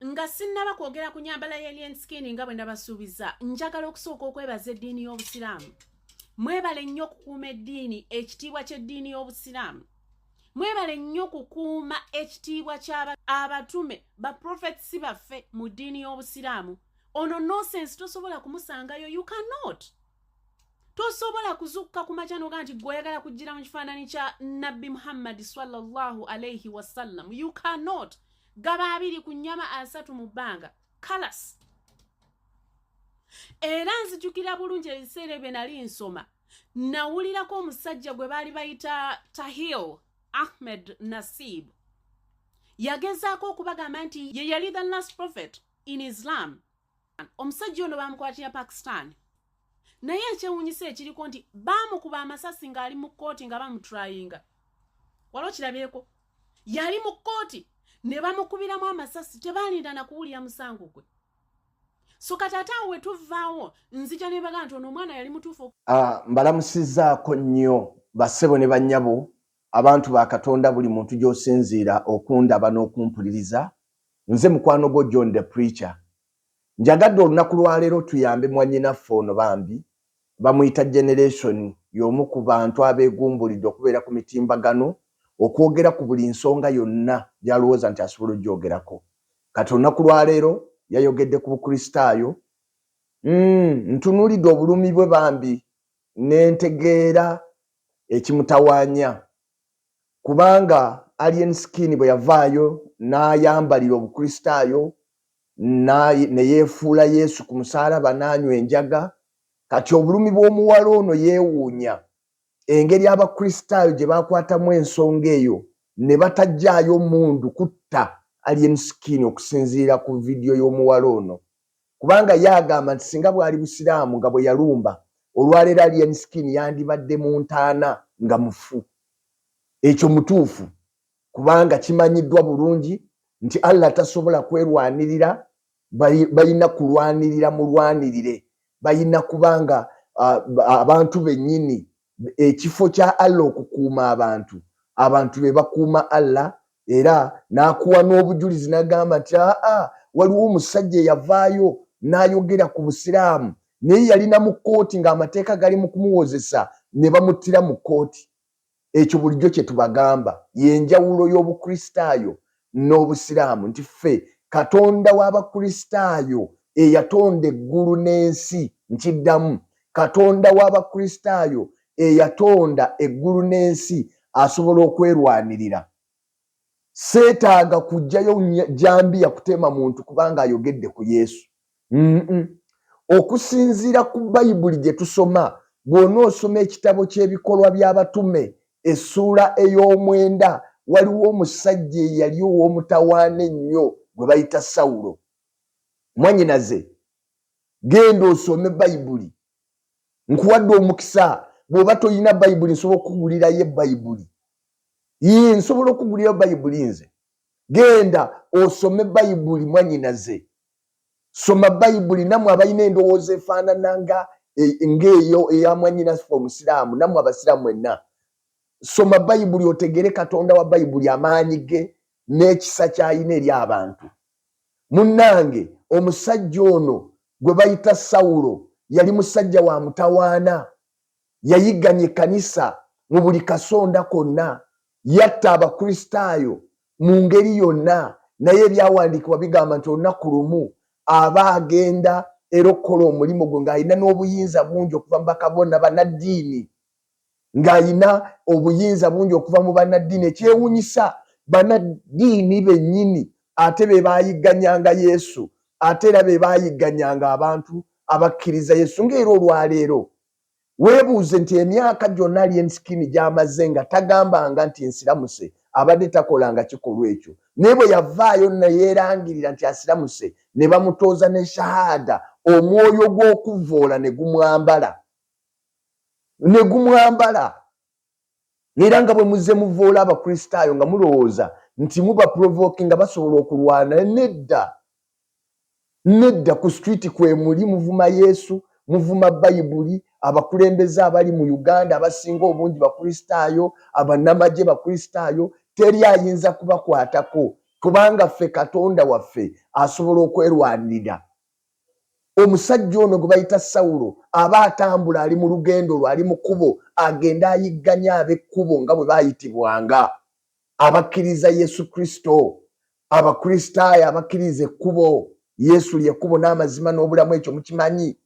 Nga sinnaba kwogera ku nyambala ya Alien Skin nga bwe nabasuubiza, njagala okusooka okwebaza eddiini y'Obusiraamu. Mwebale nnyo okukuuma eddiini, ekitiibwa ky'eddiini y'Obusiraamu. Mwebale nnyo kukuuma ekitiibwa ky'abatume, baprophets baffe mu ddiini y'Obusiraamu. Ono nonsense tosobola kumusangayo, you cannot. Tosobola kuzukka ku makya noga nti gwe oyagala kujjira mu kifaananyi kya Nabbi Muhammadi sallallahu alaihi wasallam. You cannot. Gaba 20 ku nnyama 30 mu bbanga kalas. Era nzijukira bulungi ebiseera ebyo nali nsoma, nawulirako omusajja gwe baali bayita Tahil Ahmed Nasib, yagezaako okubagamba nti ye yali the last prophet in Islam. Omusajja ono bamukwatira Pakistan, naye ekyewuunyisa ekiriko nti baamukuba amasasi ng'ali mu kkooti nga bamutrayinga. Wali okirabyeko? Yali mu kkooti ne bamukubiramu amasasi, tebalinda na kuwulira musango gwe. So kati ate awo wetuvaawo, nzija ne baga nti ono omwana yali mutuufu. Mbalamusizzaako nnyo bassebo ne bannyabo, abantu ba Katonda, buli muntu gy'osinziira okundaba n'okumpuliriza. Nze mukwano gwo John the Preacher. Njagadde olunaku lwaleero tuyambe mwannyinaffe ono, bambi bamuyita Generation, y'omu ku bantu abeegumbulidde okubeera ku mitimbagano okwogera ku buli nsonga yonna gy'alowooza nti asobola ogyogerako. Kati olunaku lwaleero yayogedde ku Bukristaayo. Ntunuulidde obulumi bwe bambi ne ntegeera ekimutawaanya, kubanga Alien Skin bwe yavaayo n'ayambalira Obukristaayo ne yeefuula Yesu ku musaalaba n'anywa enjaga. Kati obulumi bw'omuwala ono, yeewuunya engeri Abakristaayo gye bakwatamu ensonga eyo ne batajjaayo mundu kutta Alien Skin, okusinziira ku vidiyo y'omuwala ono, kubanga ye agamba nti singa bwali Busiraamu nga bwe yalumba, olwaleero Alien Skin yandibadde mu ntaana nga mufu. Ekyo mutuufu, kubanga kimanyiddwa bulungi nti Allah tasobola kwerwanirira, balina kulwanirira mulwanirire, balina kubanga abantu bennyini. Ekifo kya Allah okukuuma abantu, abantu be bakuuma Allah. Era n'akuwa n'obujulizi n'agamba nti aa, waliwo omusajja eyavaayo n'ayogera ku Busiraamu, naye yalina mu kkooti ng'amateeka gali mu kumuwozesa, ne bamuttira mu kkooti. Ekyo bulijjo kye tubagamba, y'enjawulo y'Obukristaayo n'Obusiraamu, nti ffe Katonda w'Abakristaayo eyatonda eggulu n'ensi, nkiddamu, Katonda w'Abakristaayo eyatonda eggulu n'ensi asobola okwerwanirira. Seetaaga kugjayo jambiya kutema muntu kubanga ayogedde ku Yesu. Okusinziira ku Bayibuli gye tusoma, bw'onoosoma ekitabo ky'Ebikolwa by'Abatume essuula ey'omwenda, waliwo omusajja eyali ow'omutawaana ennyo gwe bayita Sawulo. Mwanyinaze, genda osome Bayibuli, nkuwadde omukisa. Bw'oba toyina Bayibuli, nsobola okukugulirayo ebayibuli. Ye, nsobola okukugulirayo Bayibuli nze. Genda osome Bayibuli, mwanyinaze, soma Bayibuli. Nammwe abalina endowooza efaanana nga ng'eyo eya mwanyinaffe omusiraamu, nammwe Abasiraamu mwenna, soma Bayibuli otegere Katonda wa Bayibuli, amaanyi ge n'ekisa ky'alina eri abantu. Munnange, omusajja ono gwe bayita Sawulo yali musajja wa mutawaana, yayigganya ekkanisa mu buli kasonda konna, yatta Abakristaayo mu ngeri yonna. Naye Ebyawandiikibwa bigamba nti olunaku lumu aba agenda era okukola omulimu gwe, ng'alina n'obuyinza bungi okuva mu bakabona bannaddiini, ng'alina obuyinza bungi okuva mu bannaddiini. Ekyewunyisa, bannaddiini bennyini ate be baayigganyanga Yesu, ate era be baayigganyanga abantu abakkiriza Yesu. Ng'era olwaleero weebuuze nti emyaka gyonna Alien Skin gy'amaze nga tagambanga nti nsiramuse, abadde takolanga kikolwa ekyo, naye bwe yavaayo neyeerangirira nti asiramuse, ne bamutooza ne shahada, omwoyo gw'okuvvoola ne gumwambala, ne gumwambala. Era nga bwe muzze muvoola Abakristaayo nga mulowooza nti muba provoke nga basobola okulwana, nedda, nedda. Ku street kwemuli muvuma Yesu, muvuma Bayibuli. Abakulembeze abali mu Uganda abasinga obungi Bakristaayo, abannamagye Bakristaayo, teri ayinza kubakwatako. Kubanga ffe Katonda waffe asobola okwerwanirira. Omusajja ono gwe bayita Sawulo aba atambula ali mu lugendo lwe, ali mu kkubo agenda ayigganya ab'ekkubo nga bwe baayitibwanga abakkiriza Yesu Kristo, Abakristaayo abakkiriza ekkubo. Yesu lye kkubo n'amazima n'obulamu, ekyo mukimanyi.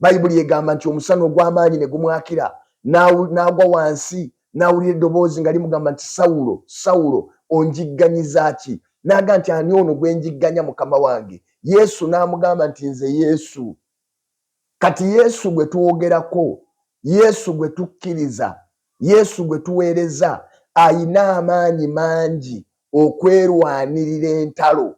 Bayibuli egamba nti omusana ogw'amaanyi ne gumwakira, n'agwa wansi, n'awulira eddoboozi nga limugamba nti, Sawulo, Sawulo, onjigganyiza ki? N'agamba nti, Ani ono gwe njigganya, Mukama wange? Yesu n'amugamba nti, Nze Yesu. Kati Yesu gwe twogerako, Yesu gwe tukkiriza, Yesu gwe tuweereza, ayina amaanyi mangi okwerwanirira entalo.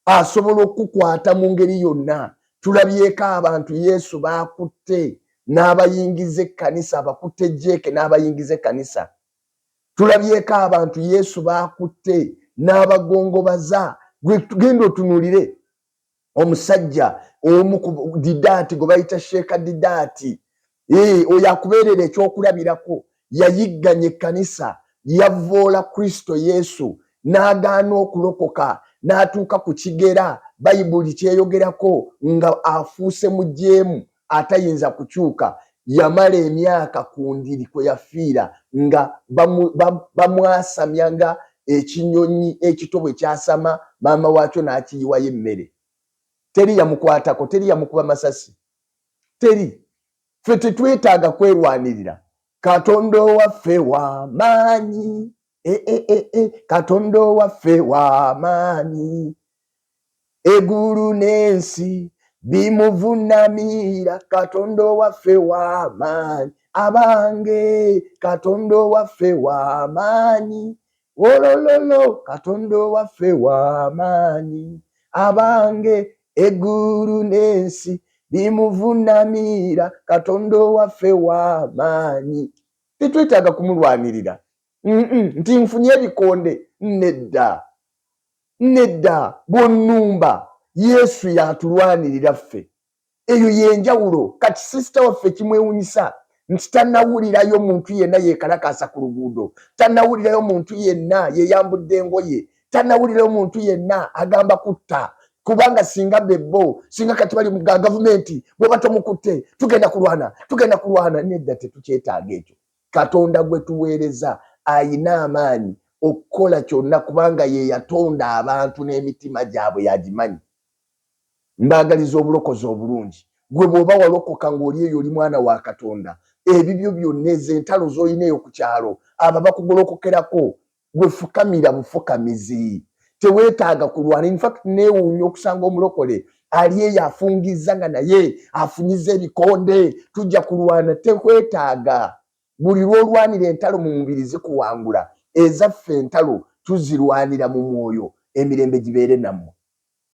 Asobola okukukwata mu ngeri yonna. Tulabyeko abantu Yesu baakutte n'abayingiza ekkanisa, abakutte jeeke n'abayingiza ekkanisa. Tulabyeko abantu Yesu baakutte n'abagongobaza. Genda otunuulire omusajja omu ku Didaati gwe bayita Sheeka Didaati, oyo akubeerera ekyokulabirako. Yayigganya ekkanisa, yavvoola Kristo Yesu, n'agaana okulokoka, n'atuuka ku kigera Bayibuli kyeyogerako nga afuuse mujeemu atayinza kukyuka. Yamala emyaka ku ndiri kwe yafiira nga bamwasamya nga ekinyonyi ekito bwe kyasama maama waakyo n'akiyiwayo emmere. Teri yamukwatako, teri yamukuba masasi, teri. Ffe tetwetaaga kwerwanirira. Katonda owaffe wa maanyi, e, e, e, e. Katonda owaffe wa maanyi, eggulu n'ensi bimuvunamira. Katonda owaffe wa maanyi, abange, Katonda owaffe wa maanyi, olololo, Katonda owaffe wa maanyi, abange, eggulu n'ensi bimuvunamira. Katonda owaffe wa maanyi. Tetwetaaga kumulwanirira nti nfunye ebikonde. Nedda, nedda, bwonnumba Yesu yatulwanirira ffe. Eyo yenjawulo. Kati sisita waffe kimwewunyisa nti tanawulirayo muntu yenna yekalakasa ku luguudo, tanawulirayo muntu yenna yeyambudde engoye, tanawulirayo muntu yenna agamba kutta. Kubanga singa bebbo, singa kati bali mu gavumenti, bwoba tomukutte tugenda kulwana, tugenda kulwana. Nedda, tetukyetaaga ekyo. Katonda gwe tuweereza ayina amaanyi okukola kyonna, kubanga ye yatonda abantu n'emitima gyabwe yagimanyi. Mbaagaliza obulokozi obulungi. Gwe bw'oba walokoka ng'oli eyo, oli mwana wa Katonda, ebibyo byonna, ezo entalo z'olina eyo ku kyalo, abo abakugolokokerako, gwe fukamira bufukamizi, teweetaaga kulwana. Infact neewuunya okusanga omulokole ali eyo afungizza nga naye afunyiza ebikonde, tujja kulwana. Tekwetaaga. Buli lw'olwanira entalo mu mubiri zikuwangula. Ezaffe entalo tuzirwanira mu mwoyo. Emirembe gibeere nammwe.